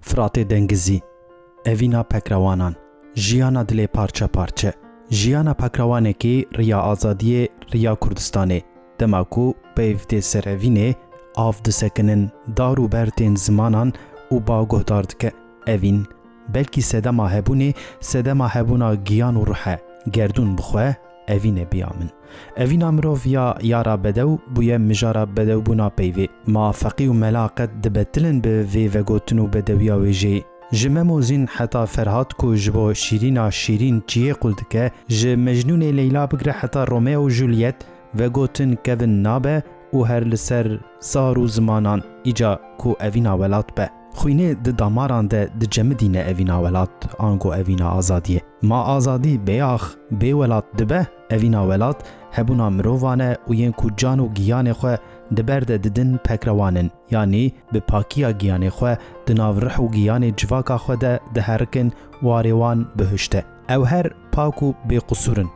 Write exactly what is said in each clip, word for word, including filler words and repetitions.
Firatê Dengizî, Evîna Pekrewanan, Jiyana dilê parçe parçe, Jiyana pekrewanekî, Riya Azadiyê, Riya Kurdistanê. Dema ku peyv tê ser evînê, av disekinin, dar û ber tên zimanan û ba guhdar dike. Evîn, belkî sedema hebûnê, sedema hebûna giyan û ruh e. Gerdûn bi xwe, evîn e biya min. Evîna mirov ya yara bedew bûye mijara bedewbûna peyvê. Ma feqî û mela qet dibetilin bi vê vegotin û bedewiya wêjeyî? Ji Mem û Zîn heta Ferhat ku ji bo Şîrîna şîrîn çiyê qul dike, ji Mecnûnê Leyla bigre heta Romeo û Juliet, vegotin kevin nabe û her li ser zar û zimanan, îca ku evîna welat be. Xwînê di damaran de dicemidîne evîna welat, ango evîna azadiyê. Ma azadî bê ax, bê welat dibe, evîna welat hebûna mirovan e û yên ku can û giyanê xwe di ber de didin pekrewan in, yanî bi pakiya giyanê xwe di nav rih û giyanê civaka xwe de diherikin, warê wan bihişt e. Ew her pak û bêqisûr in.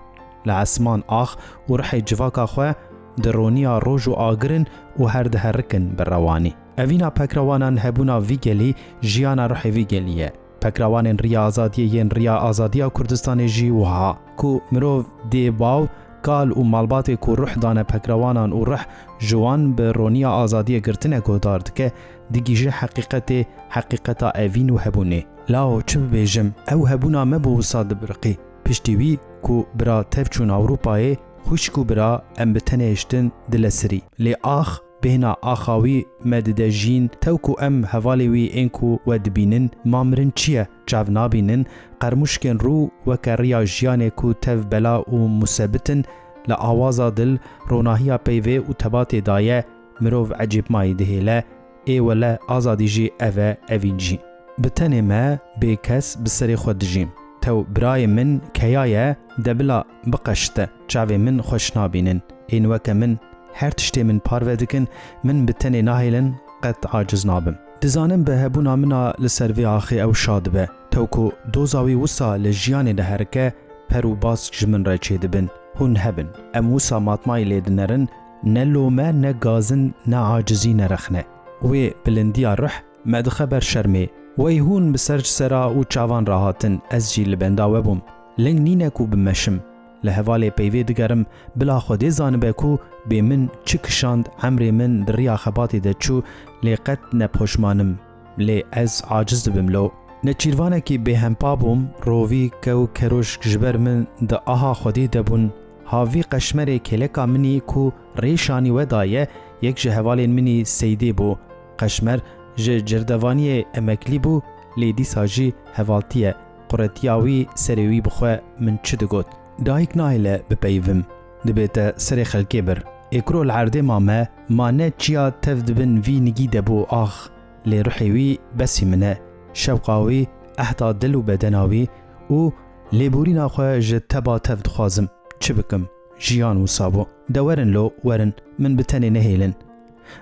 Li esman ax û rihê civaka xwe di roniya roj û agir in û her diherikin bi rewanî. Evîna pekrewanan hebûna vî gelî, jiyana rihê vî gelî ye. Pekrewanên Riya Azadiyê yên Riya Azadiya Kurdistanê jî wiha, ku mirov dê bav, kal û malbatê ku ruh dane pekrewanan û rih ji wan bi roniya azadiyê girtine guhdar dike, digihîje heqîqetê, heqîqeta evîn û hebûnê. Lao çi bibêjim, ew hebûna me bû wisa dibiriqî. Piştî wî ku bira tev çûn Ewropayê, xwişk û bira em bi tenê hiştin dilesirî. Lê ax, bêhna axa wî me dide jiyîn, tew ku em hevalê wî ên ku we dibînin, ma mirin çi ye? Çav nabînin, qermûşkên rû weke riya jiyanê ku tev bela û musebit in, li awaza dil, ronahiya peyvê û tebatê daye, mirov ecêbmayî dihêle, ê wele azadî jî ev e, evîn jî. Bi tenê me, bê kes bi serê xwe dijîm. Tew birayê min keya ye, de bila biqeşite, çavê min xweş nabînin. Ên weke min her tiştê min parve dikin, min bi tenê nahêlin, qet aciz nabim. Dizanim bi hebûna min a li ser vê axê ew şa dibe. Tew ku doza wî wisa li jiyanê diherike, per û bask ji min re çêdibin. Hûn hebin. Em wisa matmayî lê dinerin, ne lome, ne gazin, ne acizî, ne rexne. Wê bilindiya ruh me dixe ber şermê. Wey hûn bi ser ji sera û çavan re hatin, ez jî li benda we bûm. Ling nîne ku bimeşim. Li hevalê peyvê digerim, bila Xwedê zanibe ku bê min çi kişand, emrê min di riya xebatê de çû, lê qet ne poşman im. Lê ez aciz dibim lo. Neçîrvanekî bêhempa bûm, rovî, kew, keroşk ji ber min di aha Xwedê de bûn. Ha vî Qeşmerê kêleka min î ku rê şanî we daye, yek ji hevalên min î Seydê bû. Qeşmer ji Cirdevaniyê emeklî bû, lê dîsa jî hevaltî ye. Quretiya wî serê wî bi xwe min çi digot? Dayik nahêle bipeyivim. Dibête serê xelkê bir. Êkro li erdê ma me, ma ne çiya tev di bin vî nigî de bû ax. Lê ruhê wî besî min e. Şewqa wî, ehda dil û bedena wî û lêborîna xwe ji te ba tev dixwazim. Çi bikim? Jiyan wisa bû. De werin lo, werin, min bi tenê nehêlin.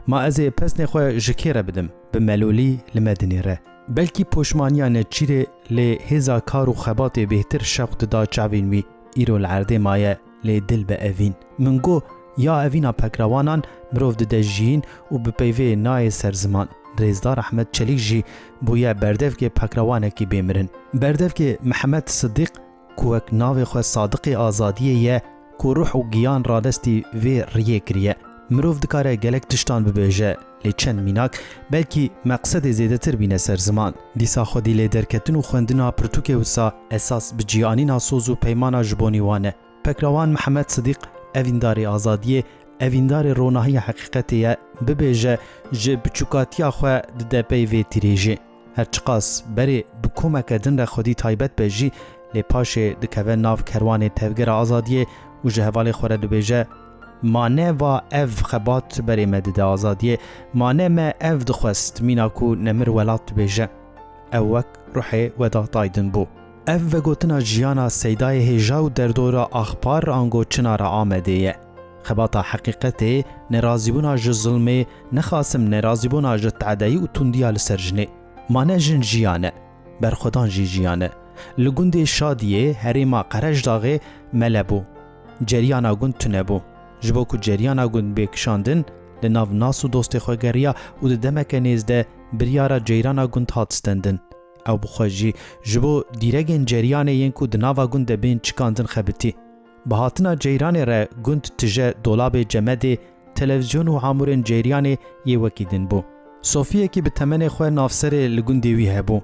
Ma ez ê pesnê xwe ji kê re bidim? Bi melûlî li me dinêre. Belkî poşmaniya neçîrê, lê hêza kar û xebatê bêhtir şewq dida çavên wî. Îro li erdê maye, lê dil bi evîn. Min got, ya evîna pekrewanan, mirov dide jiyîn û bi peyvê nayê ser ziman. Rêzdar Ehmed Çelîk jî bûye berdevkê pekrewanekî bêmirin. Berdevkê Mihemed Sidîq, ku wek navê xwe Sadiqê Azadiyê ye, ku ruh û giyan radestî vê riyê kiriye. Mirov dikare gelek tiştan bibêje, lê çend mînak, belkî meqsedê zêdetir bîne ser ziman. Dîsa xwedî lê derketin û xwendina pirtûkê wisa esas bi cîanîna soz û peymana ji bonî wan e. Pekrewan Mihemed Sidîq, evîndarê azadiyê, evîndarê ronahiya heqîqetê ye, bibêje, ji biçûkatiya xwe dide pey vê tîrêjê. Her çiqas berê bi komeke din re xwedî taybet be jî, lê paşê dikeve nav kerwanê tevgera azadiyê û ji hevalê xwe re dibêje, ma ne va ev xebat berê me dide azadiyê, ma ne me ev dixwest, mîna ku nemir welat dibêje. Ew wek ruhê Wedat Aydin bû. Ev vegotina jiyana Seydayê hêja û derdora Axpar ango Çinara Amedê ye. Xebata heqîqetê, nerazîbûna ji zilmê, nexasim nerazîbûna ji tedeyî û tundiya li ser jinê. Ma ne jin jiyan e, berxwedan jî jiyan e. Li gundê Şadiyê herêma Qerejdaxê mele bû. Ceriyana gund tune bû. Ji bo ku ceriyana gund bê kişandin, Li nav nas û dostê xwe geriya û di demeke nêz de biryara ceyrana gund hat stendin. Ew bi xwe jî ji bo dîregên ceriyanê yên ku di nava gund de bên çikandin xebitî. Bi hatina ceyranê re gund tije dolabê cemedê, televîzyon û hamûrên ceyranê yê wekî din bû. Sofiyekî bi temenê xwe navserê li gundê wî hebû.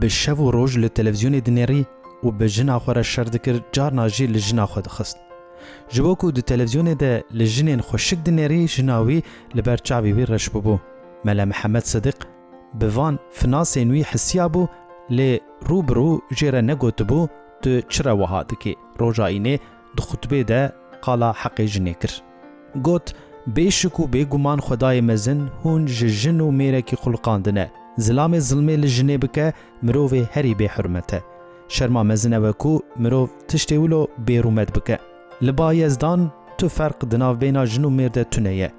Bi şev û roj li televîzyonê dinêrî û bi jina xwe re şer dikir, carna jî li jina xwe dixist. Ji bo ku di televîzyonê de li jinên xweşik dinêrî, jina wî li ber çavê wî reş bûbû. Mele Mihemed Sidiq bi van finasên wî hisiyabû, lê rû bi rû jê re negotibû, "Tu çi re wiha dikî?" Roja înê di xutbê de qala heqê jinê kir. Got, "Bê şik û bê guman Xwedayê mezin hûn ji jin û mêrekî xuliqandine. Zilamê zilmê li jinê bike, mirovê herî bêhurmet e. Şerma mezin ew e ku mirov tiştê wilo bêrûmet bike. Li ba Yezdan tu ferq di navbêna jin û mêr de tune ye.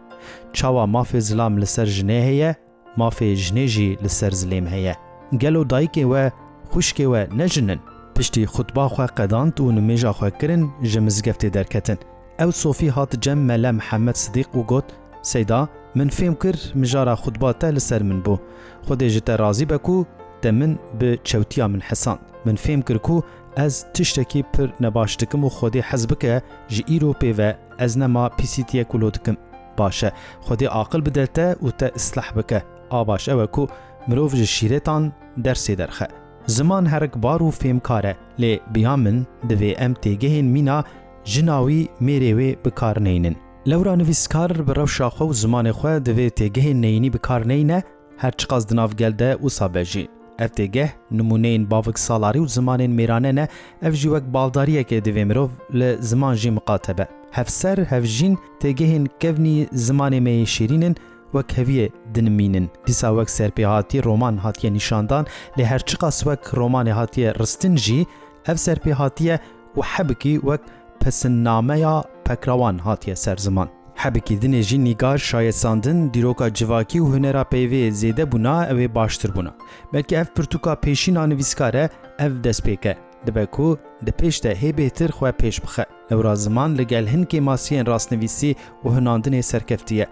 Çawa mafê zilam li ser jinê heye, mafê jinê jî li ser zilêm heye. Gelo dayikê we, xwişkê we ne jin in?" Piştî xutba xwe qedand û nimêja xwe kirin, ji mizgeftê derketin. Ew Sofî hat cem Mele Mihemed Sidîq û got, "Seyda, min fêm kir mijara xutba te li ser min bû. Xwedê ji te razî be ku te min bi çewtiya min hesand. Min fêm kir ku ez tiştekî pir nebaş dikim û Xwedê hez bike ji îro pê ve ez nema pîsîtiyek wilo dikim. Baş e, Xwedê aqil bide te û te islah bike. A baş ew e ku mirov ji şîretan dersê derxe. Ziman herikbar û fêmkar e, lê biya min divê em têgehên mîna jina wî, mêrê wê bi kar neynin." Lewra nivîskar bi rewşa xwe û zimanê xwe divê têgehên neyînî bi kar neyne, her çiqas di nav gel de wisa be jî. Ev têgeh nimûneyên bavik salarî û zimanên mêrane ne, ev jî wek baldariyekê divê mirov li ziman jî miqate be. Hevser, hevjîn têgehên kevnî zimanê me yê şêrîn in, wek heviyê dinimînin. Dîsa wek serpêhatî roman hatiye nîşandan, lê her çiqas wek romanê hatiye ristin jî, ev serpêhatiye û hebikî wek pesinnameya Pekrawan hatiye ser ziman. Hebikî dinê jî nîgar şayesandin, dîroka civakî û hunera peyvê zêde bûna, ew ê baştir bûna. Belkî ev pirtûka pêşîna nivîskar e, ev destpêk e. Dibe ku di pêş de hê bêhtir xwe pêş bixe. Lewra ziman li gel hin kêmasiyên rastnivîsî û hunandinê serkeftiye.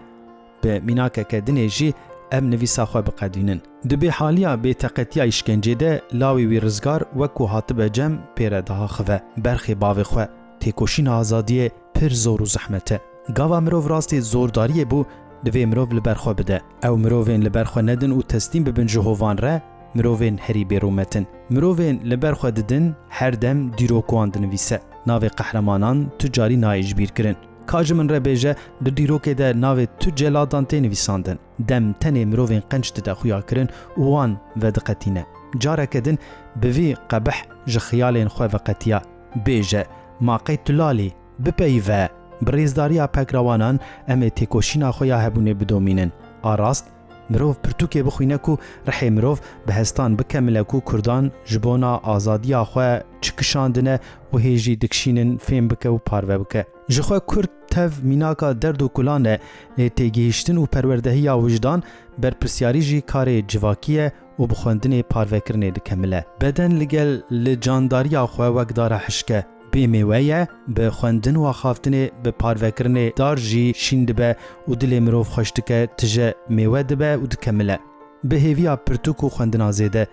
Bi mînakeke dinê jî em nivîsa xwe biqedînin. Di bêhaliya bêteqetiya îşkencê de lawê wî rizgar wek ku hatibe cem pê re diaxive. Berxê bavê xwe, têkoşîna azadiyê pir zor û zehmet e. Gava mirov rastî zordariyê bû, divê mirov li ber xwe bide. Ew mirovên li ber xwe nedin û teslîm bibin ji hovan re, mirovên herî bêrûmet in. Mirovên li ber xwe didin, her dem dîrok wan dinivîse. Navê qehremanan tu carî nayê ji bîr kirin. Ka ji min re bêje, di dîrokê de navê tu celadan tê nivîsandin. Dem tenê mirovên qenc dide xuyakirin û wan vediqetîne. Careke din bi vî qebih ji xiyalên xwe veqetiya. Bêje, ma qey tu lalî, bipeyive. Bi rêzdariya Pekrawanan em ê têkoşîna xwe ya hebûnê bidomînin. A rast, mirov pirtûkê bixwîne ku rihê mirov bi hestan bikemile ku Kurdan ji bona azadiya xwe çi kişandine û hê jî dikişînin fêm bike û parve bike. Ji xwe Kurd tev mînaka derd û kulan e, lê têgihiştin û perwerdehiya wijdan, berpirsyarî jî karê civakî ye û bi xwendinê parvekirinê dikemile. Beden li gel li candariya xwe wek dara hişk e. Bê mêwe ye, bi xwendin û axaftinê, bi parvekirinê dar jî şîn dibe û dilê mirov xweş dike, tije mêwe dibe û dikemile. Bi hêviya pirtûk û xwendina zêde,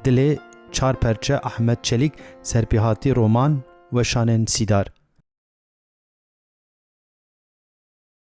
dilê çar perçe Ahmet Çelîk, serpêhatî roman Weşanên Sîdar.